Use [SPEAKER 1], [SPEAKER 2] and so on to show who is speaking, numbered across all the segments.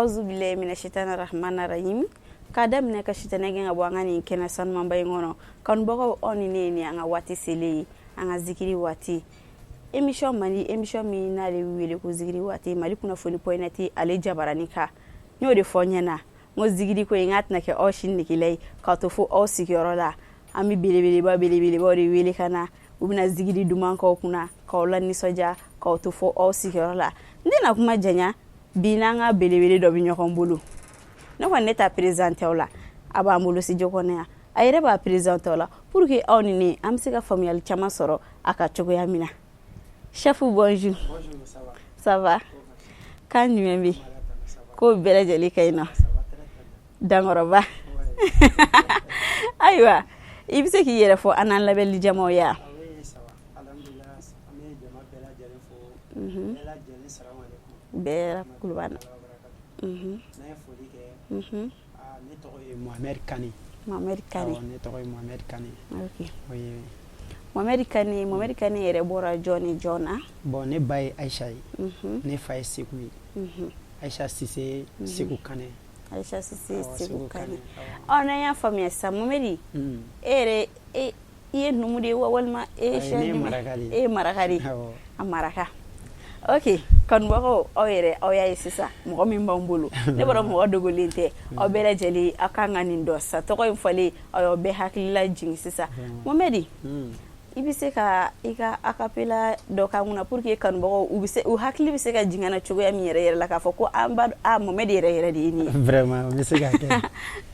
[SPEAKER 1] Auzu bilahi mina shaitani rahmani rahim. K'a daminɛ ka sitanɛ gɛn ka bɔ an ka nin kɛnɛ sanumanba in kɔnɔ. Kanubagaw, aw ni ne, ni an ka waati selen ye, an ka zikiri waati. Émission mandi, émission min n'ale bɛ wele ko zikiri waati, Mali kunnafoni.net ale jabarani kan. N y'o de fɔ ɲɛna, n ko zikiri ko in k'a tɛna kɛ aw si negela ye k'a to fo aw sigiyɔrɔ la. An bɛ belebeleba belebelebaw de wele ka na, u bɛna zikiri duman k'aw kunna k'aw la nisɔndiya k'aw to fo aw sigiyɔrɔ la. N tɛna kuma janya bi, n'an ka belebele dɔ bɛ ɲɔgɔn bolo. Ne kɔni, ne ta présenter aw la, a b'an bolo studio kɔnɔ yan, a yɛrɛ b'a présenter aw la pour que aw ni ne an bɛ se ka faamuyali caman sɔrɔ a ka cogoya min na. Chef, bonjour.
[SPEAKER 2] Bonjour, ça va?
[SPEAKER 1] Ça va? Kan jumɛn bɛ ko bɛɛ lajɛlen ka ɲi nɔ? Dankɔrɔba. Ayiwa, i bɛ se k'i yɛrɛ fɔ an n'an lamɛnli jamaw ye wa?
[SPEAKER 2] Oui, ça va. Alhamdulillah, an bɛ jama bɛɛ lajɛlen fo. Bɛɛ lajɛlen, salam alaikum.
[SPEAKER 1] Bɛɛ kulo b'an na.
[SPEAKER 2] N'an ye foli kɛ, ne tɔgɔ ye Mohamed Kane.
[SPEAKER 1] Mohamed Kane.
[SPEAKER 2] Awɔ, ne tɔgɔ ye Mohamed Kane.
[SPEAKER 1] Ok.
[SPEAKER 2] Oui.
[SPEAKER 1] Mohamed Kane, Mohamed Kane yɛrɛ bɔra jɔn ni jɔn na?
[SPEAKER 2] Bon, ne ba ye Aïcha ye. Ne fa ye Seku ye. Aïcha Sise, Seku Kane.
[SPEAKER 1] Aïcha Sise,
[SPEAKER 2] Awɔ,
[SPEAKER 1] Seku Kane.
[SPEAKER 2] Awɔ.
[SPEAKER 1] Ɔ, n'an y'a faamuya sisan, Mohamed, e yɛrɛ, e i ye numu de ye wa, walima e ye
[SPEAKER 2] Ayi,
[SPEAKER 1] siya
[SPEAKER 2] ne ye
[SPEAKER 1] jumɛn?
[SPEAKER 2] Maraka de ye.
[SPEAKER 1] E ye maraka de ye.
[SPEAKER 2] Awɔ.
[SPEAKER 1] A maraka. Ok, kanubagaw, aw yɛrɛ aw y'a ye sisan mɔgɔ min b'an bolo. Ne b'a dɔn mɔgɔ dogolen tɛ, aw bɛɛ lajɛlen aw kan ka nin dɔn sisan. Tɔgɔ in fɔlen, aw y'aw bɛɛ hakilila jigin sisan. Mohamed, i bɛ se ka i ka acapella dɔ k'an kunna pour que kanubagaw u bɛ se, u hakili bɛ se ka jigin na cogoya min yɛrɛ yɛrɛ la k'a fɔ ko an b'a a Mohamed yɛrɛ yɛrɛ de ye nin ye?
[SPEAKER 2] Vraiment, n bɛ se k'a kɛ.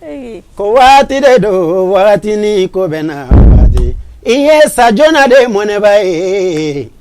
[SPEAKER 1] Ok.
[SPEAKER 2] Ko waati de don, waati ni ko bɛ na waati. I ye sa joona de, mɔnɛba ye.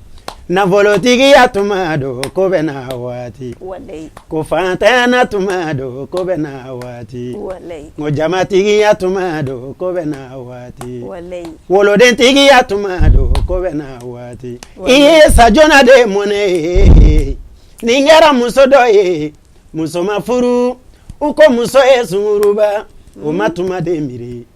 [SPEAKER 2] Nafolotigiya tuma don, ko bɛ na waati.
[SPEAKER 1] Walayi.
[SPEAKER 2] Ko fantanya na tuma don, ko bɛ na waati.
[SPEAKER 1] Walayi.
[SPEAKER 2] Ko jamatigiya tuma don, ko bɛ na waati.
[SPEAKER 1] Walayi.
[SPEAKER 2] Wolodentigiya tuma don, ko bɛ na waati. I ye sa joona de, mɔnɛ ye. Nin kɛra muso dɔ ye, muso ma furu. U ko muso ye sunguruba, o ma tuma de miiri.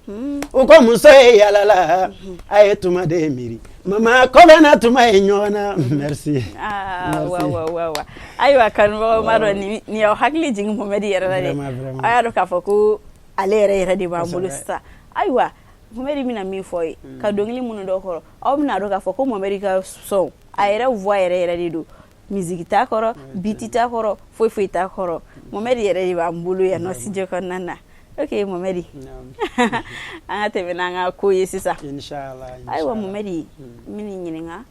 [SPEAKER 2] U ko muso ye yalala, a ye tuma de miiri. Mama, ko bɛ na tuma ye ɲɔgɔn na. Merci.
[SPEAKER 1] Ah,
[SPEAKER 2] Merci.
[SPEAKER 1] wa wa wa wa. Ayiwa, kanubagaw m'a dɔn nin y'aw hakili jigin Mohamed yɛrɛ la dɛ.
[SPEAKER 2] Vraiment, vraiment.
[SPEAKER 1] Aw y'a dɔn k'a fɔ ko ale yɛrɛ yɛrɛ de b'an bolo
[SPEAKER 2] Kosɛbɛ.
[SPEAKER 1] sisan. Ayiwa, Mohamed bɛna min fɔ ye ka dɔnkili minnu dɔ kɔrɔ, aw bɛna dɔn k'a fɔ ko Mohamed ka son, a yɛrɛ voix yɛrɛ yɛrɛ de don. Musique t'a kɔrɔ, beat t'a kɔrɔ, foyi foyi t'a kɔrɔ. Mohamed yɛrɛ de b'an bolo yan nɔ studio kɔnɔna na. Ok, Mohamed.
[SPEAKER 2] Naam.
[SPEAKER 1] An ka tɛmɛ n'an ka ko ye sisan.
[SPEAKER 2] Inshallah.
[SPEAKER 1] Ayiwa,
[SPEAKER 2] Inshallah.
[SPEAKER 1] Mohamed, n bɛn'i ɲininka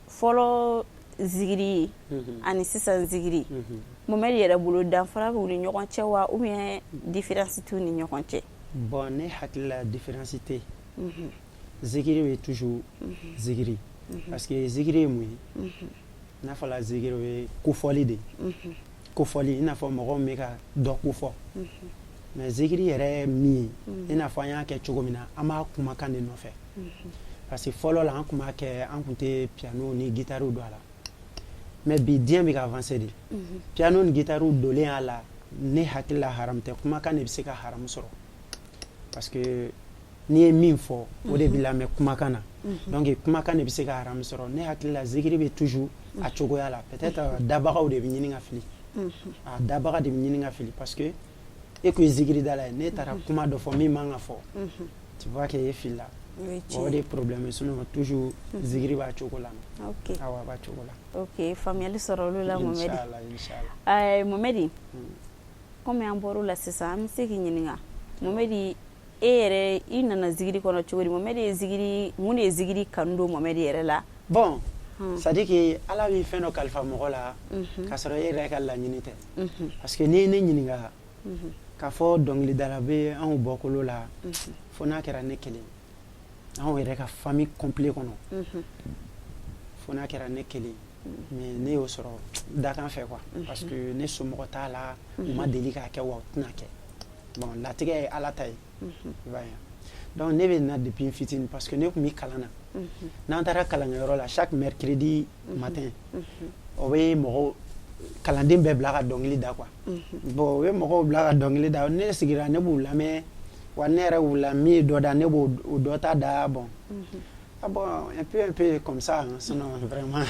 [SPEAKER 1] fɔlɔ zikiri ani sisan zikiri. Mohamed yɛrɛ bolo, danfara b'u ni ɲɔgɔn cɛ wa, ou bien différence t'u ni ɲɔgɔn cɛ?
[SPEAKER 2] Bon, ne hakili la, différence tɛ yen. Zikiri bɛ toujours zikiri. Parce que zikiri ye mun ye? N'a fɔra zikiri, o ye kofɔli de ye. Kofɔli, i n'a fɔ mɔgɔ min bɛ ka dɔ kofɔ. Mais zikiri yɛrɛ ye min ye, i n'a fɔ an y'a kɛ cogo min na, an b'a kumakan de nɔfɛ. Parce que fɔlɔ la, an tun b'a kɛ, an tun tɛ piano ni guitare don a la. Mais bi, diɲɛ bɛ ka avancer de. Piano ni guitare donlen a la, ne hakili la, haram tɛ. Kumakan de bɛ se ka haram sɔrɔ. Parce que n'i ye min fɔ, o de bɛ lamɛn kumakan na. Donc kumakan de bɛ se ka haram sɔrɔ. Ne hakili la, zikiri bɛ toujours a cogoya la. Peut-être dabagaw de bɛ ɲini ka fili. A dabaga de bɛ ɲini ka fili, parce que e ko ye zikiridala ye, ne taara kuma dɔ fɔ min man ka fɔ. Tu vois que e filila.
[SPEAKER 1] O ye
[SPEAKER 2] O de ye problème ye, sinon toujours zikiri b'a cogo la.
[SPEAKER 1] Ok.
[SPEAKER 2] Awɔ, a b'a cogo la.
[SPEAKER 1] Ok, faamuyali sɔrɔ olu la, Mohamed.
[SPEAKER 2] Inshallah, inshallah.
[SPEAKER 1] Mohamed, komi an bɔr'o la sisan, an bɛ se k'i ɲininka, Mohamed, e yɛrɛ, i nana zikiri kɔnɔ cogo di? Mohamed ye zikiri, mun de ye zikiri kanu don Mohamed yɛrɛ la?
[SPEAKER 2] Bon, c'est à dire que Ala bɛ fɛn dɔ kalifa mɔgɔ la k'a sɔrɔ e yɛrɛ ka laɲini tɛ. Parce que n'i ye ne ɲininka k'a fɔ dɔnkilidala bɛ anw bɔkolo la, fo n'a kɛra ne kelen ye. Anw yɛrɛ ka famille complet kɔnɔ, fo n'a kɛra ne kelen. Mais ne y'o sɔrɔ dakan fɛ quoi, parce que ne somɔgɔ t'a la, u ma deli k'a kɛ, wa u tɛna kɛ. Bon, latigɛ ye Ala ta ye, i b'a ye. Donc ne bɛ na depuis n fitinin, parce que ne tun bɛ kalan na. N'an taara kalankɛyɔrɔ la, chaque mercredi matin, o bɛ mɔgɔw, kalanden bɛɛ bila ka dɔnkili da quoi. Bon, o bɛ mɔgɔw bila ka dɔnkili da, ne sigira, ne b'u lamɛn wa. Ne yɛrɛ wulila, min ye dɔ da, ne b'o o dɔ ta da. Bon. Ah bon, un peu comme ça, hein, sinon vraiment.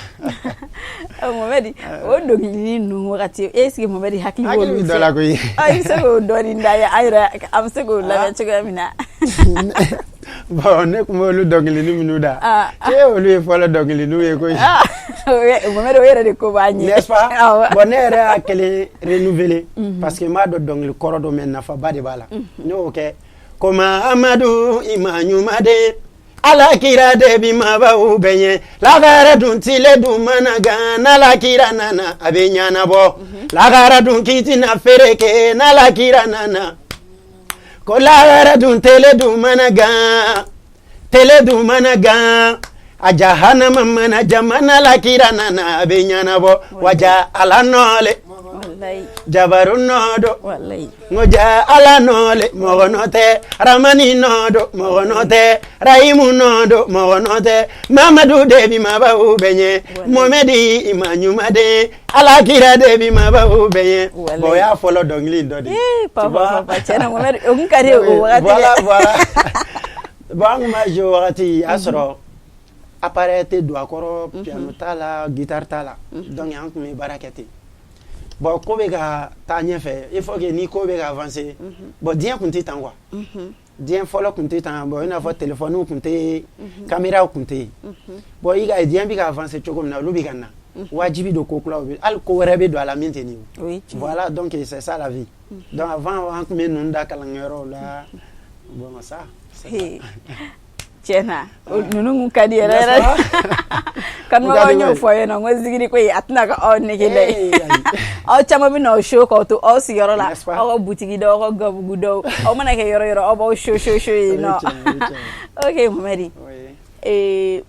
[SPEAKER 1] Mohamed, o dɔnkilinin ninnu wagati, est ce que Mohamed hakili
[SPEAKER 2] b'olu dɔ la koyi?
[SPEAKER 1] Ah, i bɛ se k'o dɔɔnin da an yɛrɛ, an bɛ se k'o lamɛn cogoya min na.
[SPEAKER 2] Bon, ne tun b'olu dɔnkilinin minnu da, cɛ, olu ye fɔlɔ dɔnkiliniw ye koyi.
[SPEAKER 1] Mohamed, o yɛrɛ de ko b'a ɲɛ.
[SPEAKER 2] N'est-ce pas? Bon, ne yɛrɛ y'a kelen renouveler parce que n b'a dɔn dɔnkili kɔrɔ don, mais nafaba de b'a la. Ne y'o kɛ ko Mahamadu i ma ɲuman den, Ala kira de bi maabaw bɛɛ ɲɛ, lagara dun tile dun mana gan, n'Ala kira nana a bɛ ɲɛnabɔ, lagara dun k'i na feere kɛ, n'Ala kira nana ko lagara dun tele dun mana gan, tele dun mana gan, a jahanama mana jama, n'Ala kira nana a bɛ ɲɛnabɔ, waja Ala nɔɔle jabaru nɔ don, n ko ja Ala nɔ le, mɔgɔ nɔ tɛ, Ramani nɔ don, mɔgɔ nɔ tɛ, Rahimu nɔ don, mɔgɔ nɔ tɛ, Mamadu de bi maabaw bɛɛ ɲɛ, Mohamɛdi i ma ɲuman den, Ala kira de bi maabaw bɛɛ ɲɛ. Bon, o y'a fɔlɔ dɔnkili dɔ de
[SPEAKER 1] ye. Papa, papa, tiɲɛna Mohamɛdi, o kun ka di o wagati.
[SPEAKER 2] Voilà. Bon, an kun b'a jouer wagati y'a sɔrɔ appareil tɛ don a kɔrɔ, piano t'a la, guitare t'a la, donc an kun bɛ baara kɛ ten. Bon, ko bɛ ka taa ɲɛfɛ, il faut que ni ko bɛ ka avancer. Bon, diɲɛ kun tɛ tan quoi, diɲɛ fɔlɔ kun tɛ tan. Bon, i n'a fɔ téléphone kun tɛ yen, caméra kun tɛ yen. Bon, i ka diɲɛ bɛ ka avancer cogo min na, olu bɛ ka na, wajibi don ko kuraw bɛ, hali ko wɛrɛ bɛ don a la min tɛ nin ye. Voilà, donc c'est ça la vie. Donc avant, an tun bɛ ninnu da kalankɛyɔrɔw la. Bon, ça.
[SPEAKER 1] Tiɲɛna, ninnu kun ka di yɛrɛ yɛrɛ. Kanubagaw, y'o fɔ yen nɔ, n ko zikiri ko a tɛna ka aw nege dɛ. Aw caman bɛ na aw show k'aw to aw sigiyɔrɔ la, aw ka butigi dɔw, aw ka gabugu dɔw, aw mana kɛ yɔrɔ yɔrɔ, aw b'aw show show show yen nɔ. Ok Mohamɛdi,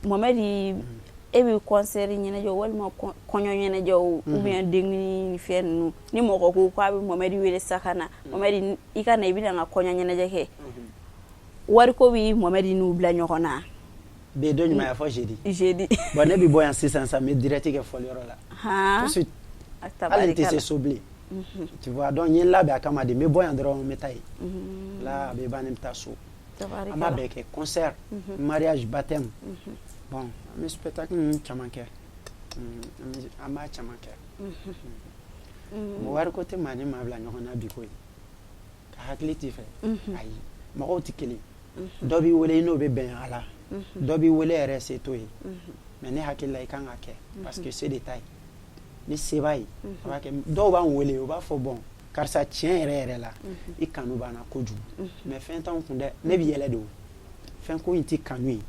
[SPEAKER 1] Mohamɛdi, e bɛ concert ɲɛnajɛ walima kɔɲɔ ɲɛnajɛw ou bien denkundi ni fɛn ninnu, ni mɔgɔ ko k'a bɛ Mohamɛdi wele sa ka na, Mohamɛdi i ka na, i bɛna n ka kɔɲɔ ɲɛnajɛ kɛ, wariko bɛ Mohamɛdi n'u bila ɲɔgɔn na?
[SPEAKER 2] Bi don jumɛn? A fɔ jeudi.
[SPEAKER 1] Jeudi.
[SPEAKER 2] Bon, ne bɛ bɔ yan sisan sisan, n bɛ direct kɛ fɔliyɔrɔ la tout de suite, hali n tɛ se so bilen, tu vois. Donc n ye n labɛn a kama de, n bɛ bɔ yan dɔrɔn, n bɛ taa yen là, a bɛ ban, ne bɛ taa so. An b'a bɛɛ kɛ, concert, mariage, baptême. Bon, an bɛ spectacle ninnu caman kɛ, an b'a caman kɛ. Bon, wariko tɛ maa ni maa bila ɲɔgɔn na bi koyi, ka hakili t'i fɛ. Ayi, mɔgɔw tɛ kelen. Dɔ b'i wele, i n'o bɛ bɛn a la, dɔ b'i wele yɛrɛ, se t'o ye. Mais ne hakili la, i kan ka kɛ parce que se de t'a ye. Ni se b'a ye, a b'a kɛ. Dɔw b'an wele, u b'a fɔ: bon, karisa, tiɲɛ yɛrɛ yɛrɛ la, i kanu b'an na kojugu, mais fɛn t'anw kun dɛ. Ne bɛ yɛlɛ de, o fɛn ko in tɛ kanu ye.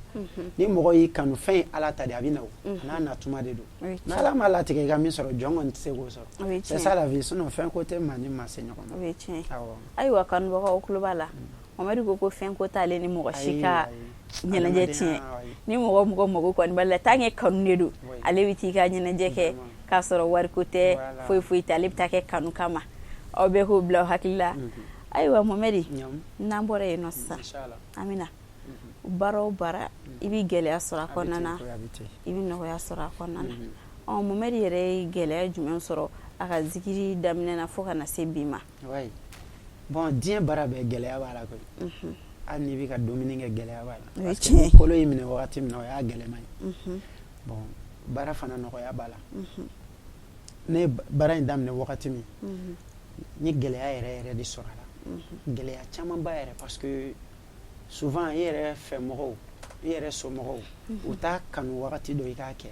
[SPEAKER 2] Ni mɔgɔ y'i kanu, fɛn ye Ala ta de, a bɛ na, o a n'a natuma de don. N'Ala ma latigɛ i ka min sɔrɔ, jɔn kɔni tɛ se k'o sɔrɔ. C'est ça la vie. Sinon fɛn ko tɛ maa ni maa se ɲɔgɔn ma.
[SPEAKER 1] O ye tiɲɛ. Ayiwa, kanubagaw tulo b'a la, Mamadu ko ko fɛn ko t'ale ni mɔgɔ si ka ɲɛnajɛ tiɲɛ. Ni mɔgɔ mɔgɔ mago kɔni b'a la, tant que kanu de don, ale bɛ t'i ka ɲɛnajɛ kɛ k'a sɔrɔ wariko tɛ, foyi foyi tɛ, ale bɛ taa kɛ kanu kama. Aw bɛɛ k'o bila aw hakili la. Ayiwa Mamadi, n'an bɔra yen nɔ sisan, an bɛ na baara o baara, i bɛ gɛlɛya sɔrɔ a kɔnɔna na, i bɛ nɔgɔya sɔrɔ a kɔnɔna na. Ɔ, Mamadi yɛrɛ ye gɛlɛya jumɛn sɔrɔ a ka zikiri daminɛ na fo ka na se bi ma?
[SPEAKER 2] Bon, diɲɛ baara bɛɛ gɛlɛya b'a la koyi. Hali n'i bɛ ka dumuni kɛ, gɛlɛya b'a la, parce que ni kolo y'i minɛ wagati min na, o y'a gɛlɛma ye. Bon, baara fana nɔgɔya b'a la. Ne ye baara in daminɛ wagati min, n ye gɛlɛya yɛrɛ yɛrɛ de sɔrɔ a la, gɛlɛya camanba yɛrɛ, parce que souvent i yɛrɛ fɛ mɔgɔw, i yɛrɛ somɔgɔw, u t'a kanu wagati dɔ i k'a kɛ.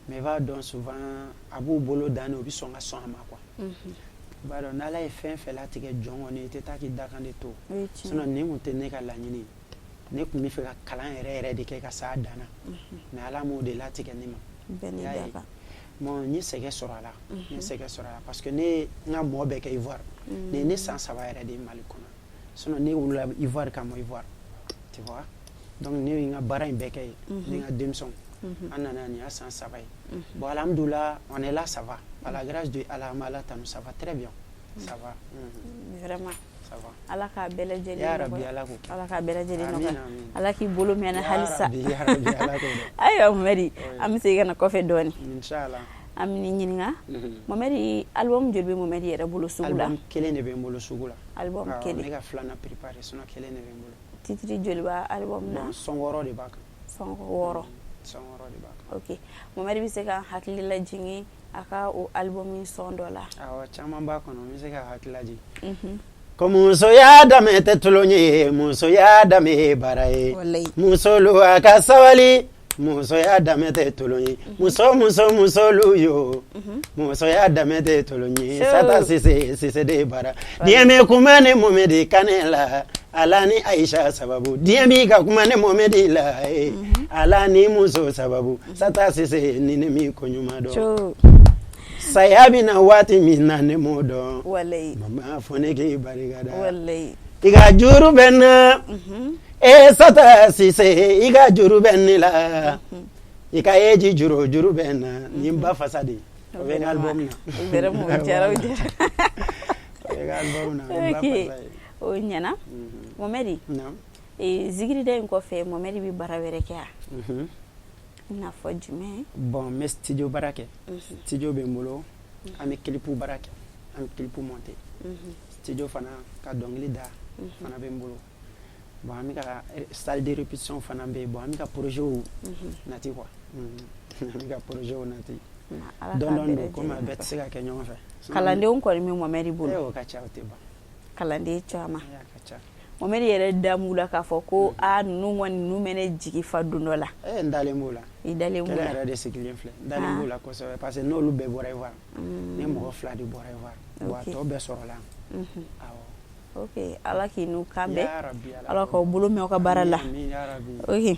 [SPEAKER 2] Mais i b'a dɔn, souvent a b'u bolo dan de, u bɛ sɔn ka sɔn a ma quoi. I b'a dɔn, n'Ala ye fɛn fɛn latigɛ jɔn kɔni, i tɛ taa k'i dakan de to. Sinon nin kun tɛ ne ka laɲini ye. Ne tun bɛ fɛ ka kalan yɛrɛ yɛrɛ de kɛ ka s'a dan na, mais Ala m'o de latigɛ ne ma. I y'a ye, bon, n ye sɛgɛn sɔrɔ a la, n ye sɛgɛn sɔrɔ a la, parce que ne ye n ka mɔ bɛɛ kɛ Ivoire. Nin ye ne san 3 yɛrɛ de ye Mali kɔnɔ. Sinon ne wolola Ivoire ka mɔ Ivoire, tu vois. Donc ne ye n ka baara in bɛɛ kɛ yen, ne n ka denmisɛnw, an nana, nin y'a san 3 ye. Bon, alhamdoulilah, on est là, ça va, par la grâce de Ala. An bɛ Ala tanu, ça va très bien, ça va.
[SPEAKER 1] Vraiment.
[SPEAKER 2] Ça va.
[SPEAKER 1] Ala k'a bɛɛ lajɛlen.
[SPEAKER 2] Ya Rabbi, Ala k'o kɛ.
[SPEAKER 1] Ala k'a bɛɛ lajɛlen
[SPEAKER 2] Amin,
[SPEAKER 1] nɔgɔya.
[SPEAKER 2] Amin.
[SPEAKER 1] Ala k'i bolo mɛn halisa.
[SPEAKER 2] Ya Rabbi, ya Rabbi, Ala k'o dɔn.
[SPEAKER 1] Ayiwa Mamadi, an bɛ segin ka na kɔfɛ dɔɔni.
[SPEAKER 2] Inchallah.
[SPEAKER 1] An bɛ n'i ɲininka, Mamadi, album joli bɛ Mamadi yɛrɛ bolo sugu la?
[SPEAKER 2] Album kelen de bɛ n bolo sugu la.
[SPEAKER 1] Album
[SPEAKER 2] Awɔ,
[SPEAKER 1] kelen.
[SPEAKER 2] Ne ka filanan préparé, sinon kelen de bɛ n bolo.
[SPEAKER 1] Titre joli b'a album na?
[SPEAKER 2] Bon, son 6 de b'a kan.
[SPEAKER 1] Son 6.
[SPEAKER 2] Son 6 de b'a kan.
[SPEAKER 1] Ok, Mohamed bɛ se ka hakili lajigin a ka o album son dɔ la?
[SPEAKER 2] Awɔ, caman b'a kɔnɔ, n bɛ se ka hakili lajigin. Ko musoya danbe tɛ tulon ye, musoya danbe ye baara ye. Musolu a ka sabali, musoya danbe tɛ tulon ye. Muso muso musolu yo, musoya danbe tɛ tulon ye. Sata Sise, Sise de bara. Diɲɛ bɛ kuma ne Mohamed Kane la, Ala ni Aisha sababu. Diɲɛ b'i ka kuma ne Mohamed la, Ala ni muso sababu. Sata Sise ni ne min ko ɲuman dɔn. Saya bɛ na waati min na ne m'o dɔn. Mama fɔ ne k'i barika da. I ka juru bɛ n na. E Sata Sise, i ka juru bɛ ne la. I ka eji juru juru bɛ n na. Nin ba fasa de ye. O bɛ n ka album na.
[SPEAKER 1] Vraiment, o diyara, o diyara.
[SPEAKER 2] O bɛ n ka album na. O ye ba fasa ye.
[SPEAKER 1] O ɲɛna. Mohamed, zikirida in kɔfɛ, Mohamed bɛ baara wɛrɛ kɛ wa? I n'a fɔ jumɛn?
[SPEAKER 2] Bon, n bɛ studio baara kɛ. Studio bɛ n bolo. An bɛ clip baara kɛ. An bɛ clip monter. Studio fana ka dɔnkili da fana bɛ n bolo. Bon, an bɛ ka salle de répétition fana bɛ yen. Bon, an bɛ ka projet nati quoi. An bɛ ka projet nati. Dɔɔni dɔɔni don, komi a bɛɛ tɛ se ka kɛ ɲɔgɔn fɛ.
[SPEAKER 1] Kalandenw kɔni bɛ Mohamed bolo.
[SPEAKER 2] O ka ca, o tɛ ban.
[SPEAKER 1] Kalanden caman.
[SPEAKER 2] A ka ca.
[SPEAKER 1] Mohamed yɛrɛ da m'u la k'a fɔ ko aa, ninnu kɔni, ninnu bɛ ne jigi fa don dɔ la.
[SPEAKER 2] N dalen b'o la.
[SPEAKER 1] I dalen b'o la.
[SPEAKER 2] Kɛlɛ yɛrɛ de sigilen filɛ. N dalen b'o la kosɛbɛ parce que n'olu bɛɛ bɔra Ivoire, ni mɔgɔ 2 de bɔra Ivoire, bon, a tɔ bɛɛ sɔrɔla yan. Awɔ.
[SPEAKER 1] Ok, Ala k'i n'u kan bɛn. Ala k'aw bolo mɛn aw ka baara la. Ok,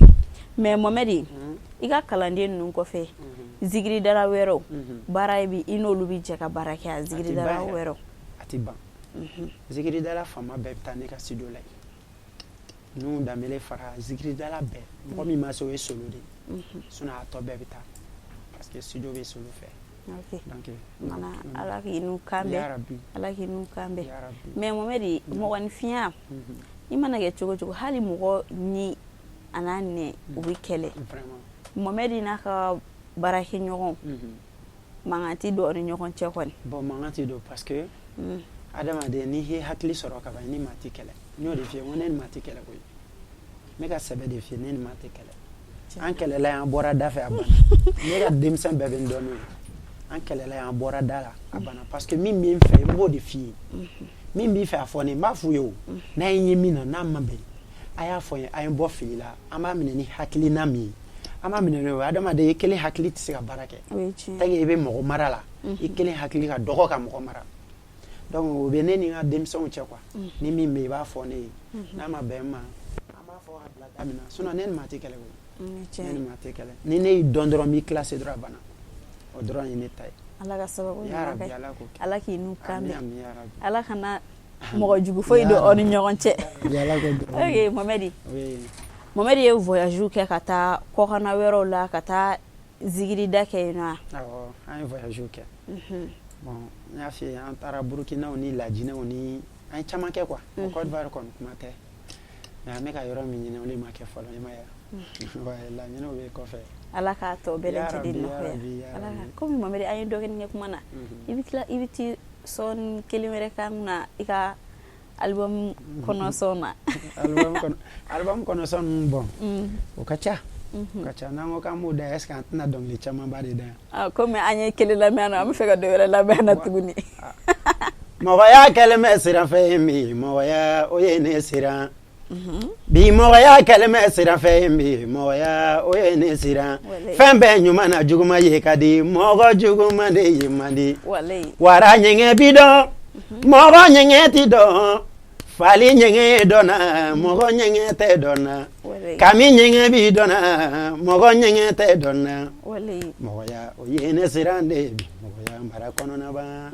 [SPEAKER 1] mais Mohamed, i ka kalanden ninnu kɔfɛ, zikiridala wɛrɛw, baara bɛ i n'olu bɛ jɛ ka baara kɛ a zikiridala wɛrɛw?
[SPEAKER 2] A tɛ ban. Zikiridala fanba bɛɛ bɛ taa ne ka studio la yen. N'u Danbele fara zikiridala bɛɛ, mɔgɔ min ma se o ye solo de ye. Sinon a tɔ bɛɛ bɛ taa parce que studio bɛ solo fɛ.
[SPEAKER 1] Ok. Donc Ala k'i n'u kan bɛn. Ala k'i n'u kan bɛn. Mais Mohamed, mɔgɔninfinya i mana kɛ cogo cogo, hali mɔgɔ ni a n'a nɛ u bɛ kɛlɛ. Mohamed n'a ka baarakɛɲɔgɔn, mankan tɛ don aw ni ɲɔgɔn cɛ kɔni?
[SPEAKER 2] Bon, mankan tɛ don parce que adamaden, n'i ye hakili sɔrɔ ka ban, i ni maa tɛ kɛlɛ. N y'o de f'i ye, n ko ne ni maa tɛ kɛlɛ koyi. N bɛ ka sɛbɛ de f'i ye, ne ni maa tɛ kɛlɛ. An kɛlɛla yan, an bɔra da fɛ, a banna. Ne ka denmisɛn bɛɛ bɛ n dɔn n'o ye. An kɛlɛla yan, an bɔra da la, a banna, parce que min bɛ n fɛ, n b'o de f'i ye. Min b'i fɛ, a fɔ ne, n b'a f'u ye o. N'a ye n ye min na, n'a ma bɛn, a y'a fɔ n ye, a ye n bɔ fili la. An b'a minɛ ni hakilina min ye, an b'a minɛ n'o ye. Adamaden, i kelen hakili tɛ se ka baara kɛ. Tant que i bɛ mɔgɔ mara la, i kelen hakili ka dɔgɔ ka mɔgɔ mara. Donc o bɛ ne ni n ka denmisɛnw cɛ quoi. Ni min bɛ yen, i b'a fɔ ne ye. N'a ma bɛn n ma, an b'a fɔ ka bila da min na. Sinon ne ni maa tɛ kɛlɛ koyi. Ne ni maa tɛ kɛlɛ. Ni ne y'i dɔn dɔrɔn, n b'i classé dɔrɔn, a banna. O dɔrɔn ye ne ta ye.
[SPEAKER 1] Ala ka sababu ɲuman kɛ. Ala k'i n'u kan bɛn. Ala kana mɔgɔ jugu foyi don aw ni ɲɔgɔn cɛ. Ok, Mohamed. Mohamed ye voyage kɛ ka taa kɔkanna wɛrɛw la, ka taa zikirida kɛ yen nɔ.
[SPEAKER 2] Awɔ, an ye voyage kɛ. Bon, n y'a f'i ye, an taara Burukinaw ni Lajinɛw ni an ye caman kɛ quoi. Côte d'Ivoire kɔni kuma tɛ. Mais an bɛ ka yɔrɔ min ɲini, o de ma kɛ fɔlɔ, i m'a ye wa? Laɲiniw bɛ kɔfɛ.
[SPEAKER 1] Ala k'a tɔ bɛɛ lajɛlen nɔgɔya. Komi Mohamed, an ye dɔ kɛ kuma na, i bɛ tila, i bɛ t'i son kelen wɛrɛ k'an kunna i ka album kɔnɔ son na.
[SPEAKER 2] Album kɔnɔ son ninnu, bon, o ka ca. O ka ca, n'an ko k'an b'o da, est ce que an tɛna dɔnkili camanba de da
[SPEAKER 1] yan? Komi an ye kelen lamɛn na, an bɛ fɛ ka dɔ wɛrɛ lamɛn na tuguni.
[SPEAKER 2] Mɔgɔya kɛlen bɛ siranfɛn ye bi, mɔgɔya o ye ne siran. Bi mɔgɔya kɛlen bɛ siranfɛn ye bi, mɔgɔya o ye ne siran. Fɛn bɛɛ ɲuman na juguman ye ka di, mɔgɔ juguman de ye man di. Wara ɲɛgɛn bi dɔn, mɔgɔ ɲɛgɛn ti dɔn. Fali ɲɛgɛn dɔn na, mɔgɔ ɲɛgɛn tɛ dɔn na. Kami ɲɛgɛn bi dɔn na, mɔgɔ ɲɛgɛn tɛ dɔn na. Mɔgɔya o ye ne siran de bi, mɔgɔya mara kɔnɔna ban.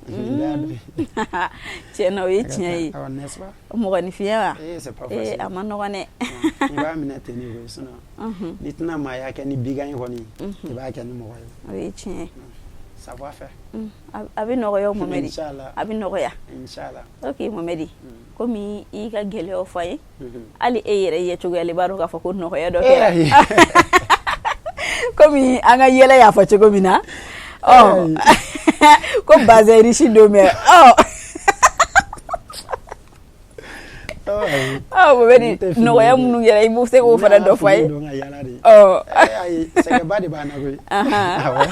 [SPEAKER 1] Tiɲɛ na, o ye tiɲɛ ye. Mɔgɔninfinya wa, a ma nɔgɔn dɛ.
[SPEAKER 2] I b'a minɛ ten de koyi, sinon n'i tɛna maaya kɛ ni bigan ye kɔni, i b'a kɛ ni mɔgɔ ye.
[SPEAKER 1] O ye tiɲɛ ye.
[SPEAKER 2] Savoir faire.
[SPEAKER 1] A bɛ nɔgɔya Mohamed.
[SPEAKER 2] Inchallah.
[SPEAKER 1] A bɛ nɔgɔya.
[SPEAKER 2] Inchallah.
[SPEAKER 1] Ok Mohamed, komi i ka gɛlɛyaw fɔ an ye, hali e yɛrɛ ye cogoya la, i b'a dɔn k'a fɔ ko nɔgɔya dɔ kɛra. Komi an ka yɛlɛ y'a fɔ cogo min na, ɔ ko bazin riche don, mais ɔ Ɔ Mohamed, nɔgɔya minnu kɛra, i b'o se k'o fana dɔ fɔ a ye.
[SPEAKER 2] Don ka yala de.
[SPEAKER 1] Ɔ.
[SPEAKER 2] Ayi, sɛgɛnba de b'an na koyi. Awɔ.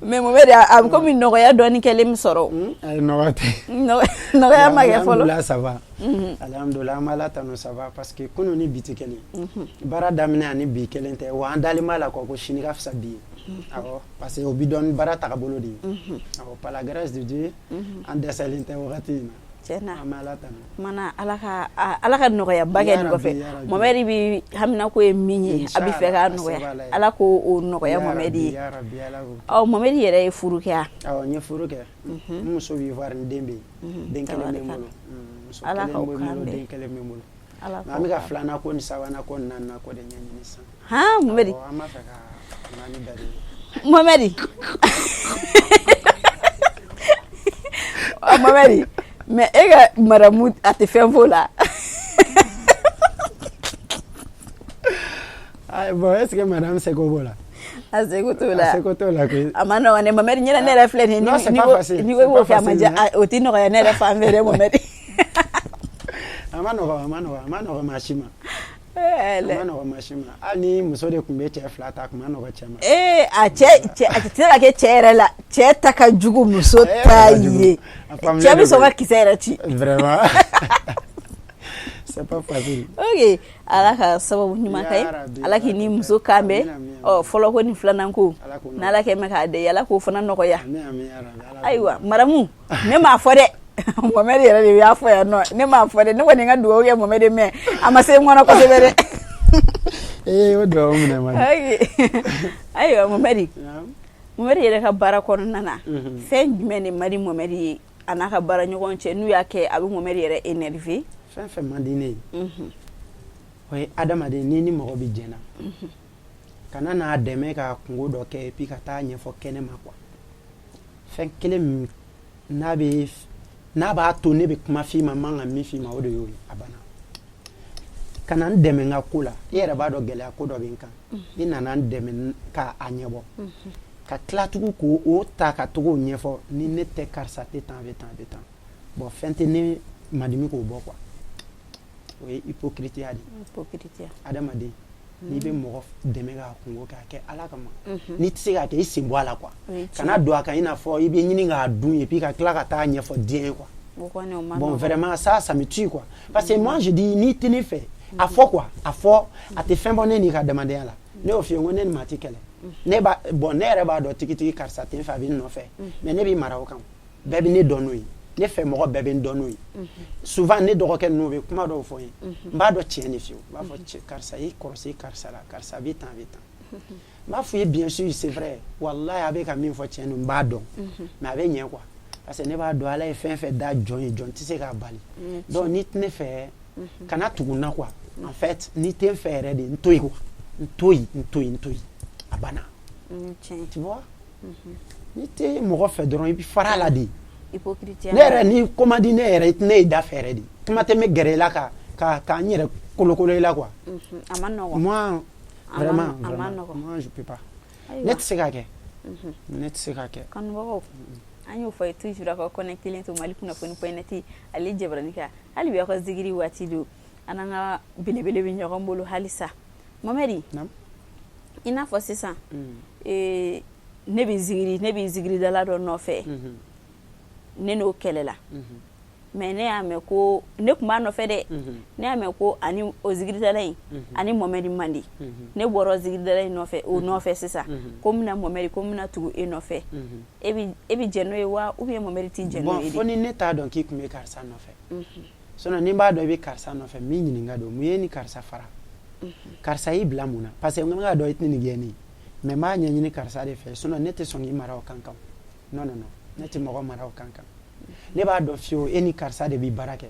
[SPEAKER 1] Mais Mohamed, a bɛ komi nɔgɔya dɔɔni kɛlen min sɔrɔ.
[SPEAKER 2] Ayi, nɔgɔya tɛ.
[SPEAKER 1] Nɔgɔya ma kɛ fɔlɔ.
[SPEAKER 2] Alhamdulillah, ça va. Alhamdulillah, an b'Ala tanu, ça va, parce que kunun ni bi tɛ kelen. Baara daminɛ ani bi kelen tɛ, wa an dalen b'a la quoi ko sini ka fisa bi ye. Awɔ, parce que o bi dɔn ni baara tagabolo de ye. Awɔ, par la grâce de Dieu, an dɛsɛlen tɛ wagati in na.
[SPEAKER 1] Tiɲɛ na.
[SPEAKER 2] An bɛ Ala tanu.
[SPEAKER 1] Kumana Ala ka nɔgɔyaba kɛ nin kɔfɛ. Mohamed bi haminako ye min ye, a bɛ fɛ k'a nɔgɔya, Ala k'o o nɔgɔya Mohamed ye.
[SPEAKER 2] Ya Rabbi, Ala k'o.
[SPEAKER 1] Ɔ Mohamed yɛrɛ ye furu kɛ wa?
[SPEAKER 2] Awɔ, n ye furu kɛ. N muso bɛ Ivoire, n den bɛ yen. Den kelen bɛ n bolo. Muso
[SPEAKER 1] Ala
[SPEAKER 2] kelen
[SPEAKER 1] k'aw
[SPEAKER 2] bɛ n
[SPEAKER 1] kan
[SPEAKER 2] bolo,
[SPEAKER 1] bɛn.
[SPEAKER 2] den kelen bɛ n bolo.
[SPEAKER 1] Ala
[SPEAKER 2] Mais an bɛ ka filanan ko ni sabanan ko ni naaninan ko de ɲɛɲini sisan.
[SPEAKER 1] Han Mohamed.
[SPEAKER 2] Awɔ, an b'a fɛ ka naani bɛɛ de.
[SPEAKER 1] Mohamed. Ɔ Mohamed, mais e ka maramu a tɛ fɛn f'o la.
[SPEAKER 2] Ayi, bon, est ce que madame seko b'o la?
[SPEAKER 1] A seko t'o la.
[SPEAKER 2] A seko t'o la koyi.
[SPEAKER 1] A ma nɔgɔn dɛ Mohamed, ɲɛna ne yɛrɛ filɛ nin ye.
[SPEAKER 2] Non, c'est pas facile.
[SPEAKER 1] N'i ko i b'o kɛ, a ma diya, o tɛ nɔgɔya ne yɛrɛ fan fɛ dɛ Mohamed.
[SPEAKER 2] A ma nɔgɔn, a ma nɔgɔn, a ma nɔgɔn maa si ma. A ma nɔgɔn maa si ma. Hali ni muso de tun bɛ cɛ fila ta, a tun ma nɔgɔn cɛ ma.
[SPEAKER 1] Ee, a cɛ a tɛ se ka kɛ cɛ yɛrɛ la. Cɛ ta ka jugu muso ta ye. Cɛ bɛ sɔn ka kisɛ yɛrɛ ci.
[SPEAKER 2] Vraiment. C'est pas facile.
[SPEAKER 1] Ok, Ala ka sababu ɲuman kɛ ye. Ala k'i ni muso kan bɛn. Ɔ fɔlɔ ko ni filanan ko. N'Ala kɛ mɛn k'a da, Ala k'o fana nɔgɔya. Ayiwa maramu, ne m'a fɔ dɛ. Mohamed yɛrɛ de y'a fɔ yan nɔ, ne m'a fɔ dɛ, ne kɔni ka dugawu kɛ Mohamed, mais a ma se n kɔnɔ kosɛbɛ dɛ.
[SPEAKER 2] Ee, o dugawu minɛ man
[SPEAKER 1] di. Ayiwa Mohamed, Mohamed yɛrɛ ka baara kɔnɔna na, fɛn jumɛn de man di Mohamed ye a n'a ka baara ɲɔgɔn cɛ, n'u y'a kɛ a bɛ Mohamed yɛrɛ énervé?
[SPEAKER 2] Fɛn fɛn man di ne ye, o ye adamaden n'i ni mɔgɔ bɛ jɛna, kana n'a dɛmɛ ka kungo dɔ kɛ et puis ka taa ɲɛfɔ kɛnɛ ma quoi. Fɛn kelen min n'a bɛ n'a b'a to ne bɛ kuma f'i ma, n man ka min f'i ma, o de y'o ye, a banna. Kana n dɛmɛ n ka ko la, i yɛrɛ b'a dɔn gɛlɛya ko dɔ bɛ n kan, i nana n dɛmɛ k'a ɲɛbɔ, ka tila tugun k'o ta ka to k'o ɲɛfɔ, ni ne tɛ karisa tɛ tan, a bɛ tan, a bɛ tan. Bon, fɛn tɛ ne madimi k'o bɔ quoi. O ye hypocrite ya de ye. Adamaden n'i bɛ mɔgɔ dɛmɛ k'a kungo kɛ, a kɛ Ala kama. N'i tɛ se k'a kɛ, i sen bɔ a la quoi. Kana don a kan i n'a fɔ i bɛ ɲini k'a dun et puis ka tila ka taa ɲɛfɔ diɲɛ ye quoi. Bon, vraiment, ça, ça me tue quoi. Parce que moi je dis, n'i tɛ ne fɛ, a fɔ quoi, a fɔ, a tɛ fɛn bɔ ne n'i ka adamadenya la. Ne y'o f'i ye, n ko ne ni maa tɛ kɛlɛ. Ne b'a bon, ne yɛrɛ b'a dɔn tigitigi karisa tɛ n fɛ, a bɛ n nɔfɛ. Mais ne b'i mara o kan. Bɛɛ bɛ ne dɔn n'o ye. Ne fɛ mɔgɔ bɛɛ bɛ n dɔn n'o ye. Souvent ne dɔgɔkɛ ninnu bɛ kuma dɔw fɔ n ye. N b'a dɔn tiɲɛ de fiyewu. N b'a fɔ karisa i kɔlɔsi karisa la, karisa bɛ tan, a bɛ tan. N b'a f'i ye bien sûr, c'est vrai. Wallahi a bɛ ka min fɔ tiɲɛ don, n b'a dɔn. Mais a bɛ ɲɛ quoi. Parce que ne b'a dɔn Ala ye fɛn fɛn da jɔn ye, jɔn tɛ se k'a bali. Donc n'i tɛ ne fɛ, kana tugu n na quoi. En fait, n'i tɛ n fɛ yɛrɛ de, n to yen quoi. N to yen, n to yen, n to yen. A banna. Tu vois? N'i tɛ mɔgɔ fɛ dɔrɔn, i bɛ fara a la de. Ne yɛrɛ ni ko man di ne yɛrɛ, ne ye da fɛ yɛrɛ de. Kuma tɛ n bɛ gɛrɛ i la ka ka n yɛrɛ kolokolo i la quoi.
[SPEAKER 1] A ma nɔgɔn.
[SPEAKER 2] Moi, vraiment, vraiment, moi je peux pas. Ne tɛ se k'a kɛ. Ne tɛ se k'a kɛ.
[SPEAKER 1] Kanubagaw, an y'o fɔ ye toujours aw ka connecté to Mali kunnafoni point net ale jabarani kan. Hali bi aw ka zikiri waati don, an n'an ka belebele bɛ ɲɔgɔn bolo halisa. Mohamed, i n'a fɔ sisan, ne bɛ zikiri, ne bɛ zikiridala dɔ nɔfɛ. Ne n'o kɛlɛla. Mais ne y'a mɛn ko ne tun b'a nɔfɛ dɛ. Ne y'a mɛn ko ani o zikiridala in ani Mohamed man di. Ne bɔra zikiridala in nɔfɛ, o nɔfɛ sisan. Ko n bɛna Mohamed, ko n bɛna tugu e nɔfɛ. E bɛ jɛn n'o ye wa, ou bien Mohamed tɛ jɛn n'o ye?
[SPEAKER 2] Bon, fo ni ne t'a dɔn k'i tun bɛ karisa nɔfɛ. Sinon ni n b'a dɔn i bɛ karisa nɔfɛ, n b'i ɲininka don, mun ye ni karisa fara? Karisa y'i bila mun na? Parce que n k'a dɔn i tɛ nin gɛn ne ye. Mais n b'a ɲɛɲini karisa de fɛ, sinon ne tɛ sɔn k'i mara o kan kan. Non, non, non. Ne tɛ mɔgɔ mara o kan kan. Ne b'a dɔn fiyewu e ni karisa de bɛ baara kɛ.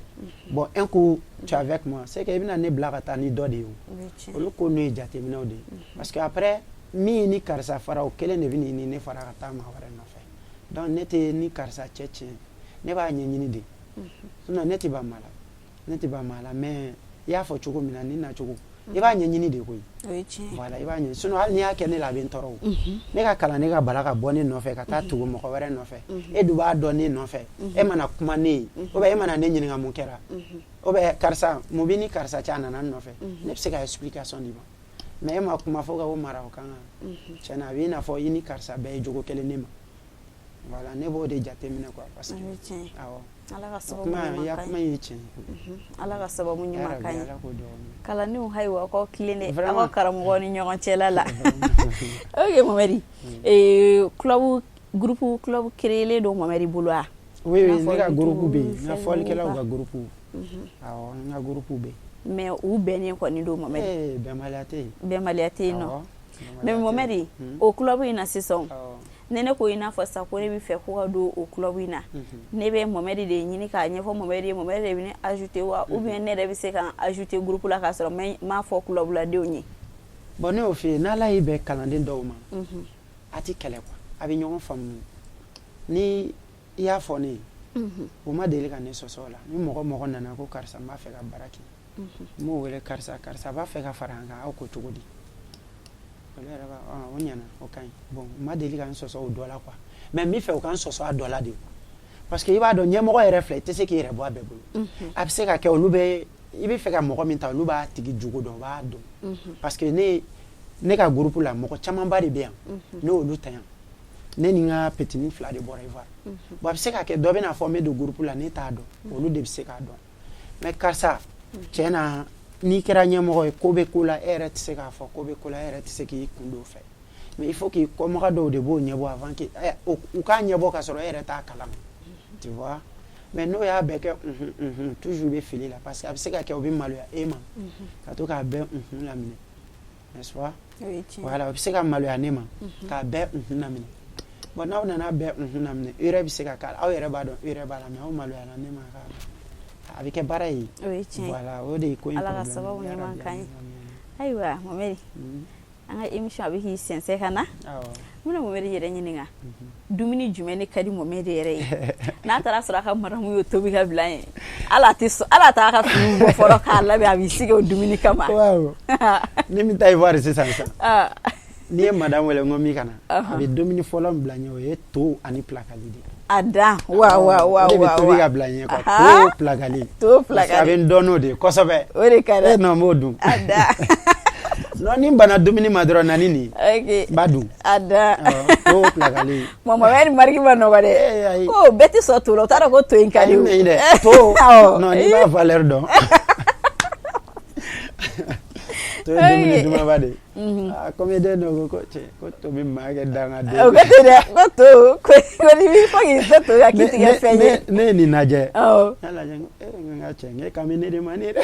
[SPEAKER 2] Bon, un coup tu es avec moi, c'est que i bɛna ne bila ka taa ni dɔ de ye o. Olu ko ninnu ye jateminɛw de ye. Parce que après min ni karisa fara, o kelen de bɛ ni ne fara ka taa maa wɛrɛ nɔfɛ. Donc ne tɛ ni karisa cɛ tiɲɛ. Ne b'a ɲɛɲini de. Sinon ne tɛ ban maa la. Ne tɛ ban maa la, mais i y'a fɔ cogo min na, ni nacogo. I b'a ɲɛɲini de koyi. Voilà, i b'a ɲɛ, sinon hali n'i y'a kɛ ne la, a bɛ n tɔɔrɔ o. Ne ka kalanden ka bala ka bɔ ne nɔfɛ ka taa tugu mɔgɔ wɛrɛ nɔfɛ, e dun b'a dɔn ne nɔfɛ, e mana kuma ne ye ou bien e mana ne ɲininka mun kɛra, ou bien karisa, mun b'i ni karisa cɛ, a nana n nɔfɛ, ne bɛ se ka explication d'i ma. Mais e ma kuma fo ka o mara o kan kan, tiɲɛna, a b'i n'a fɔ i ni karisa bɛɛ ye jogo kelen ne ma. Voilà, ne b'o de jateminɛ quoi, parce que awɔ.
[SPEAKER 1] Ala ka sababu
[SPEAKER 2] kuma
[SPEAKER 1] ɲuman
[SPEAKER 2] i ya
[SPEAKER 1] k'an ye.
[SPEAKER 2] Kuma in ye tiɲɛ ye.
[SPEAKER 1] Ala ka sababu ɲuman
[SPEAKER 2] Yarabi,
[SPEAKER 1] k'an ye.
[SPEAKER 2] Ala k'o dugawu minɛ.
[SPEAKER 1] Kalandenw, hayiwa, aw tilen dɛ aw
[SPEAKER 2] Vraiment.
[SPEAKER 1] ka karamɔgɔw ni ɲɔgɔn cɛla la. Ok Mamadi, club, groupe, club créé don Mamadi bolo wa?
[SPEAKER 2] Oui.
[SPEAKER 1] I n'a
[SPEAKER 2] Oui,
[SPEAKER 1] fɔ
[SPEAKER 2] ne ka groupe bɛ yen,
[SPEAKER 1] YouTube,
[SPEAKER 2] n ka
[SPEAKER 1] Facebook
[SPEAKER 2] fɔlikɛlaw
[SPEAKER 1] ka.
[SPEAKER 2] ka groupe, awɔ, n ka groupe bɛ yen.
[SPEAKER 1] Mais u bɛnnen kɔni don, Mamadi?
[SPEAKER 2] Ee, bɛnbaliya tɛ yen.
[SPEAKER 1] Bɛnbaliya tɛ yen nɔ.
[SPEAKER 2] Awɔ,
[SPEAKER 1] mais
[SPEAKER 2] bɛnbaliya tɛ yen.
[SPEAKER 1] Mamadi, o club in na sisan,
[SPEAKER 2] Awɔ.
[SPEAKER 1] ne ne ko i n'a fɔ sisan ko ne bɛ fɛ ko ka don o club in na, ne bɛ Mamadi de ɲini k'a ɲɛfɔ Mamadi ye, Mamadi de bɛ ne ajouter wa, ou bien ne yɛrɛ bɛ se ka n ajouter groupe la k'a sɔrɔ n m'a fɔ club ladenw ye?
[SPEAKER 2] Bon, ne y'o f'i ye, n'Ala y'i bɛn kalanden dɔw ma, a ti kɛlɛ quoi, a bɛ ɲɔgɔn faamu. Ni i y'a fɔ ne ye, o ma deli ka ne sɔsɔ o la. Ni mɔgɔ mɔgɔ nana ko karisa, n b'a fɛ ka baara kɛ, n b'o wele: karisa, karisa b'a fɛ ka fara an kan, aw ko cogo di? Olu yɛrɛ b'a o ɲɛna, o ka ɲi. Bon, u ma deli ka n sɔsɔ o dɔ la quoi. Mais n bɛ fɛ u ka n sɔsɔ a dɔ la de quoi, parce que i b'a dɔn, ɲɛmɔgɔ yɛrɛ filɛ, i tɛ se k'i yɛrɛ bɔ a bɛɛ bolo. A bɛ se ka kɛ olu bɛ, i bɛ fɛ ka mɔgɔ min ta, olu b'a tigi jogo dɔn, u b'a dɔn, parce que ne ka groupe la, mɔgɔ camanba de bɛ yan, ne y'olu ta yan. Ne ni n ka petini fila de bɔra Ivoire. Bon, a bɛ se ka kɛ dɔ bɛna fɔ n bɛ don groupe la, ne t'a dɔn, olu de bɛ se k'a dɔn. Mais karisa, tiɲɛ na, n'i kɛra ɲɛmɔgɔ ye, ko bɛ ko la, e yɛrɛ tɛ se k'a fɔ ko bɛ ko la, e yɛrɛ tɛ se k'i kun don o fɛ. Mais il faut k'i kɔmɔgɔ dɔw de b'o ɲɛbɔ avant que u k'a ɲɛbɔ ka sɔrɔ e yɛrɛ t'a kalama, tu vois. Mais n'o y'a bɛɛ kɛ unhun unhun, toujours bɛ fili la, parce que a bɛ se ka kɛ o bɛ maloya e ma ka to k'a bɛɛ unhun laminɛ, n'est-ce pas?
[SPEAKER 1] O ye tiɲɛ.
[SPEAKER 2] Voilà, o bɛ se ka maloya ne ma k'a bɛɛ unhun laminɛ. Bon, n'aw nana bɛɛ unhun laminɛ, erreur bɛ se ka k'a la. Aw yɛrɛ b'a dɔn erreur b'a la, mais aw maloyara ne ma ka a bɛ kɛ baara ye.
[SPEAKER 1] O ye tiɲɛ ye.
[SPEAKER 2] Voilà, o de ye ko in
[SPEAKER 1] Ala ka
[SPEAKER 2] problème ye.
[SPEAKER 1] sababu ɲuman
[SPEAKER 2] Yarabi,
[SPEAKER 1] k'an ye.
[SPEAKER 2] amin, amin.
[SPEAKER 1] Ayiwa Mamadi, an ka émission a bɛ k'i sɛnsɛn ka na. N bɛna Mamadi yɛrɛ ɲininka, dumuni jumɛn ne ka di Mamadi yɛrɛ ye, n'a taara sɔrɔ a ka madamu y'o tobi ka bila yen, hali a tɛ sɔn, hali a t'a ka finiw bɔ fɔlɔ k'a labɛn, a b'i sigi o dumuni kama?
[SPEAKER 2] Waaw, ni min taa Ivoire sisan sisan, n'i ye madame wele n ko min ka na, a bɛ dumuni fɔlɔ min bila n ɲɛ, o ye to ani pilakali de ye.
[SPEAKER 1] A dan wa wa wa.
[SPEAKER 2] O de bɛ
[SPEAKER 1] wa
[SPEAKER 2] tobi
[SPEAKER 1] wa
[SPEAKER 2] ka bila n ɲɛ quoi, to pilakali.
[SPEAKER 1] To
[SPEAKER 2] Parce que a
[SPEAKER 1] pilakali.
[SPEAKER 2] bɛ n dɔn n'o de ye kosɛbɛ.
[SPEAKER 1] O de ka di.
[SPEAKER 2] Eh non, n b'o dun.
[SPEAKER 1] A dan.
[SPEAKER 2] Non, ni n banna dumuni ma dɔrɔn, na ni nin ye,
[SPEAKER 1] Ok.
[SPEAKER 2] n b'a dun.
[SPEAKER 1] A dan.
[SPEAKER 2] Awɔ, to pilakali.
[SPEAKER 1] Mamadu mariki ma nɔgɔ dɛ.
[SPEAKER 2] Eh, ayi.
[SPEAKER 1] Ko bɛɛ tɛ sɔn to la, u t'a dɔn ko to in ka di
[SPEAKER 2] Ayi,
[SPEAKER 1] o.
[SPEAKER 2] mais dɛ, to non, n'i b'a valeur dɔn, to ye dumuni dumanba de ye. Ah, comédien dɔ ko ko cɛ, ko to bɛ maa kɛ dangaden.
[SPEAKER 1] O ko ten dɛ, ko to ko n'i b'i fɔ k'i se to kan, k'i tigɛ fɛn ye.
[SPEAKER 2] Ne ye nin lajɛ.
[SPEAKER 1] Awɔ.
[SPEAKER 2] Ne y'a lajɛ, n ko eh, n ka cɛ, n k'e kan bɛ ne de ma nin ye dɛ.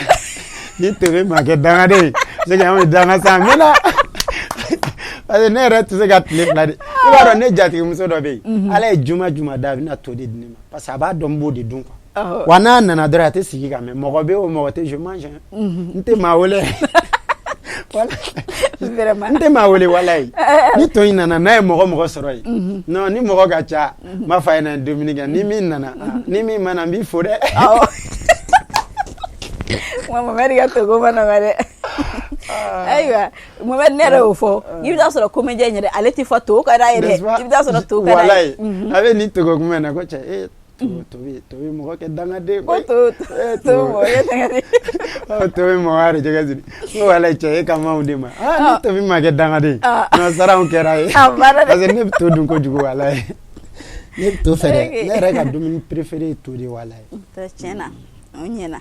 [SPEAKER 2] Ni to bɛ maa kɛ dangaden ye, c'est que an bɛ danga san a mɛnna, parce que ne yɛrɛ tɛ se ka tile 2 de. I b'a dɔn, ne jatigimuso dɔ bɛ yen, Ala ye juma juma da, a bɛna to de di ne ma, parce que a b'a dɔn n b'o de dun quoi. Wa n'a nana dɔrɔn, a tɛ sigi ka mɛn. Mɔgɔ bɛ yen o, mɔgɔ tɛ, je mange hein. N tɛ maa wele. Voilà.
[SPEAKER 1] Vraiment.
[SPEAKER 2] N tɛ maa wele, walayi. Ni to in nana, n'a ye mɔgɔ mɔgɔ sɔrɔ yen, non, ni mɔgɔ ka ca, n b'a fɔ a ye na dumuni kɛ. Ni min nana, ah, ni min ma na, n b'i fo dɛ.
[SPEAKER 1] Awɔ. Mamadu ka to ko ma nɔgɔ dɛ. Ayiwa Mamadu, ne yɛrɛ y'o fɔ, i bɛ taa sɔrɔ comédien yɛrɛ, ale tɛ fɔ to ka d'a ye dɛ.
[SPEAKER 2] N'est-ce pas?
[SPEAKER 1] I bɛ taa sɔrɔ to ka d'a ye.
[SPEAKER 2] Walayi, a bɛ nin togo kuma in na ko cɛ, e to bɛ, to bɛ mɔgɔ kɛ dangaden
[SPEAKER 1] Ko
[SPEAKER 2] koyi.
[SPEAKER 1] to
[SPEAKER 2] Eh,
[SPEAKER 1] to mɔgɔ kɛ dangaden.
[SPEAKER 2] Ɔ, to bɛ mɔgɔ yɛrɛ jɛgɛ siri. N ko walayi cɛ, e ka m'anw de ma. Ah, ni to bɛ maa kɛ dangaden. Non, sara anw kɛra ye.
[SPEAKER 1] A banna dɛ.
[SPEAKER 2] Parce que ne bɛ to dun kojugu, walayi. Ne bɛ to fɛ dɛ.
[SPEAKER 1] Ok.
[SPEAKER 2] Ne yɛrɛ ka dumuni préféré ye to de ye, walayi.
[SPEAKER 1] Tiɲɛ na, o ɲɛna.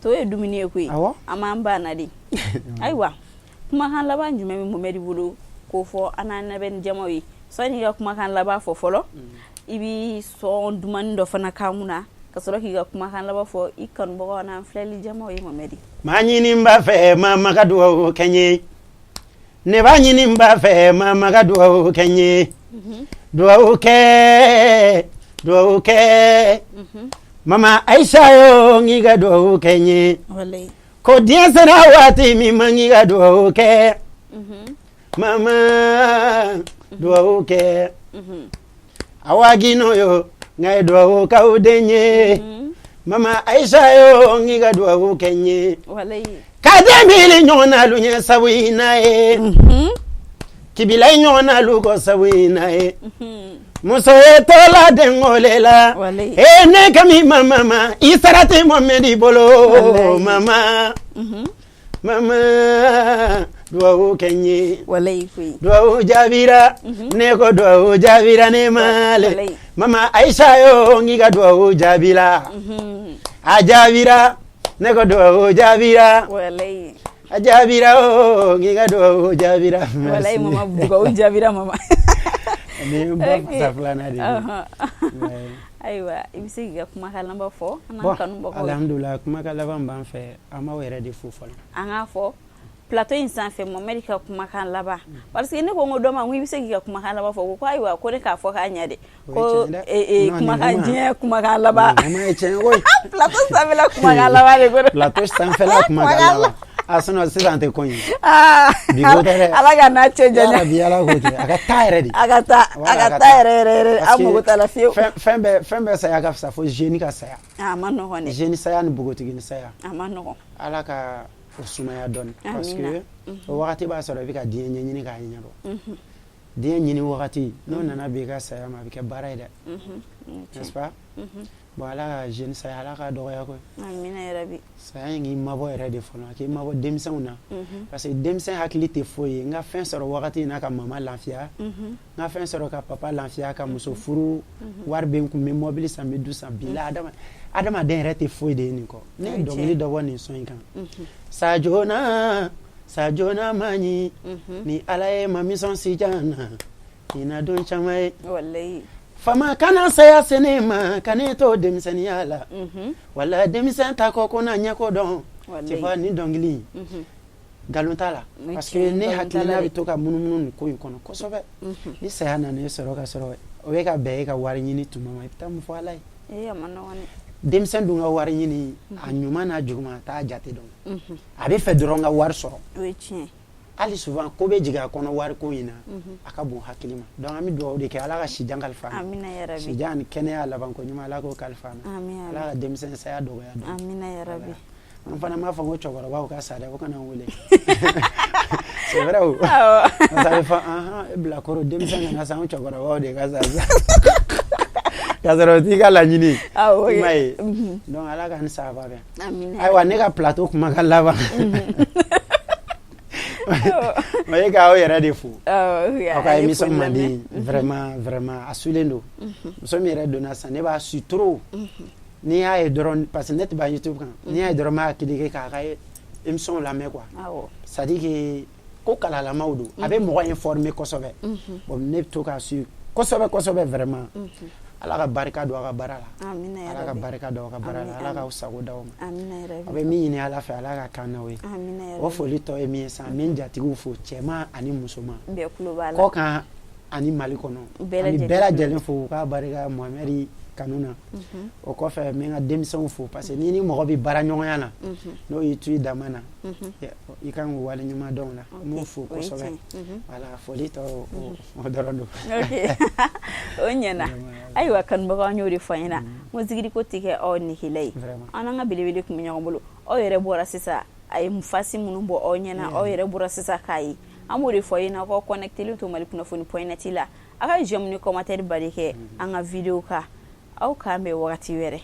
[SPEAKER 1] To ye dumuni ye koyi.
[SPEAKER 2] Awɔ.
[SPEAKER 1] An b'an ban na de. Ayiwa, kumakan laban jumɛn bɛ Mohamɛdi bolo k'o fɔ an n'an lamɛnni jamaw ye? Sani i ka kumakan laban fɔ fɔlɔ, i bi sɔn dumuni dɔ fana k'an kunna ka sɔrɔ k'i ka kumakan laban fɔ i kanubagaw n'an filɛli jamaw ye, Mohamɛdi.
[SPEAKER 2] Maa ɲini b'a fɛ, maa ma ka dugawu kɛ n ye. Ne b'a ɲini b'a fɛ, maa ma ka dugawu kɛ n ye. Dugawu kɛ, dugawu kɛ. Mama Ayisa yo, n k'i ka dugawu kɛ n ye.
[SPEAKER 1] Walayi.
[SPEAKER 2] Ko diɲɛ sera waati min ma, n k'i ka dugawu kɛ. Mama, dugawu kɛ. Awa Gino yo, n ka ye dugawu k'aw den ye. Mama Ayisa yo, n k'i ka dugawu kɛ n ye.
[SPEAKER 1] Walayi.
[SPEAKER 2] Ka den ɲɔgɔn na lu ɲɛ sabu na ye kibila ɲɔgɔn na lu kɔ sabu na ye muso ye tɔla den la e ne ka min ma mama i sara tɛ Mohamɛdi bolo mama mama duwawu kɛ n ye duwawu jaabira ne ko duwawu jaabira ne ma le mama Ayisa yo n k'i ka duwawu jaabira a jaabira ne ko duwawu jaabira a jaabira o n k'i ka duwawu jaabira.
[SPEAKER 1] Walayi mama, duwawu jaabira mama.
[SPEAKER 2] Ni ba fasa filanan de ye.
[SPEAKER 1] Ayiwa, i bɛ se k'i ka kumakan laban fɔ an n'an kanubagaw ye.
[SPEAKER 2] Alhamdulilayi, kumakan laban b'an fɛ, an b'aw yɛrɛ de fo fɔlɔ.
[SPEAKER 1] An k'a fɔ plateau in sanfɛ, Mohamɛdi ka kumakan laban, parce que ne ko n ko dɔ ma, n ko i bɛ se k'i ka kumakan laban fɔ, ko ayiwa, ko ne k'a fɔ k'a ɲɛ dɛ, ko kumakan diɲɛ kumakan laban.
[SPEAKER 2] Ye tiɲɛ koyi.
[SPEAKER 1] Plateau sanfɛla kumakan laban de ko don.
[SPEAKER 2] Plateau sanfɛla kumakan laban. A sinon sisan tɛ ko in ye.
[SPEAKER 1] Bi ko tɛ dɛ. Ala ka n'a cɛ janya.
[SPEAKER 2] Yarabi, Ala k'o kɛ, a ka taa yɛrɛ de.
[SPEAKER 1] A ka taa, a ka taa yɛrɛ yɛrɛ yɛrɛ, an mago t'a la fiyewu.
[SPEAKER 2] Fɛn bɛɛ saya ka fisa fo jeune ka saya.
[SPEAKER 1] A ma nɔgɔn dɛ.
[SPEAKER 2] Jeune saya ni npogotigini saya.
[SPEAKER 1] A ma nɔgɔn.
[SPEAKER 2] Ala ka o sumaya dɔɔni. Parce que o wagati b'a sɔrɔ i bɛ ka diɲɛ ɲɛɲini k'a ɲɛdɔn. Diɲɛ ɲini wagati n'o nana bin i ka saya ma, a bɛ kɛ baara ye dɛ. N'est-ce pas? Bon, Ala ka jeune saya, Ala k'a dɔgɔya koyi.
[SPEAKER 1] Amina yarabi.
[SPEAKER 2] Saya in k'i mabɔ yɛrɛ de fɔlɔ, a k'i mabɔ denmisɛnw na. Parce que denmisɛn hakili tɛ foyi ye. N ka fɛn sɔrɔ wagati in na ka mama lafiya. N ka fɛn sɔrɔ ka papa lafiya, ka muso furu, wari bɛ n kun, n bɛ mobili san, n bɛ du san. Bila adamaden yɛrɛ tɛ foyi de ye nin kɔ. Ne ye dɔnkili dɔ bɔ nin son in kan. Sa joona, sa joona man ɲi. Ni Ala ye ma min sɔn sijan na, i na don caman ye.
[SPEAKER 1] Walayi.
[SPEAKER 2] Fama kana saya se ne ma, ka ne to denmisɛnninya la. Wala denmisɛn ta kɔ ko na ɲɛko dɔn. Tu vois, nin dɔnkili nkalon t'a la. Parce que ne hakilina bɛ to ka munumunu nin ko in kɔnɔ kosɛbɛ. Ni saya nana e sɔrɔ ka sɔrɔ o bɛ ka bɛn e ka wari ɲini tuma ma, i bɛ taa mun fɔ Ala ye?
[SPEAKER 1] Ee, a ma nɔgɔn dɛ.
[SPEAKER 2] Denmisɛn dun ka wari ɲini, a ɲuman n'a juguman, a t'a jate dɔn. A bɛ fɛ dɔrɔn ka wari sɔrɔ.
[SPEAKER 1] O ye tiɲɛ.
[SPEAKER 2] Hali souvent ko bɛ jigin a kɔnɔ wari ko in na, a ka bon hakili ma. Donc an bɛ dugawu de kɛ, Ala ka sijan kalifa an na.
[SPEAKER 1] Amina yarabi.
[SPEAKER 2] Sijan ni kɛnɛya labanko ɲuman, Ala k'o kalifa an na.
[SPEAKER 1] Amina.
[SPEAKER 2] Ala ka denmisɛn saya dɔgɔya dɔɔni.
[SPEAKER 1] Amina yarabi.
[SPEAKER 2] An fana m'a fɔ ko cɛkɔrɔbaw ka sa dɛ, o kana n wele. C'est vrai o.
[SPEAKER 1] Awɔ.
[SPEAKER 2] Parce que a bɛ fɔ anhan e bilakoro denmisɛn kana sa, anw cɛkɔrɔbaw de ka sa sisan. K'a sɔrɔ o t'i ka laɲini ye.
[SPEAKER 1] Awɔ.
[SPEAKER 2] I m'a ye. Donc Ala k'an ni sababa bɛn.
[SPEAKER 1] Amina.
[SPEAKER 2] Ayiwa, ne ka plateau kumakan laban, o ye k'aw yɛrɛ de fo. Aw ka émission man di, vraiment vraiment, a sulen don. Muso min yɛrɛ donna sisan, ne b'a su trop. N'i y'a ye dɔrɔn, parce que ne tɛ ban YouTube kan, n'i y'a ye dɔrɔn n b'a cliquer k'a ka émission lamɛn quoi. C'est à dire que ko kalalamaw don, a bɛ mɔgɔ informer kosɛbɛ. Bon, ne bɛ to k'a su kosɛbɛ kosɛbɛ vraiment. Ala ka barika don aw ka baara la. Ala ka barika don aw ka baara la. Ala k'aw sago d'aw ma. Aw bɛ min ɲini Ala fɛ, Ala ka k'an n'aw ye. O foli tɔ ye min ye sisan, n bɛ n jatigiw fo, cɛman ani musoman. Kɔ kan ani Mali kɔnɔ. An bɛ bɛɛ lajɛlen fo u k'a barika Mohamɛdi kanu na. O kɔfɛ, n bɛ n ka denmisɛnw fo, parce que n'i ni mɔgɔ bɛ baara ɲɔgɔnya na, n'o y'i to i dama na, i kan k'o waleɲuman dɔn o la. N b'u fo kosɛbɛ. Voilà, foli tɔ o dɔrɔn don.
[SPEAKER 1] O ɲɛna. Ayiwa, kanubagaw, an y'o de fɔ an ɲɛna, n ko zikiri ko tɛ kɛ aw negela ye. An n'an ka belebele tun bɛ ɲɔgɔn bolo. Aw yɛrɛ bɔra sisan, a ye fasi minnu bɔ aw ɲɛna, aw yɛrɛ bɔra sisan k'a ye. An b'o de fɔ aw ɲɛna, aw connecté to Mali kunnafoni point net la, a ka j'aime ni commentaire bari kɛ an ka vidéo kan. Aw k'an bɛn wagati wɛrɛ.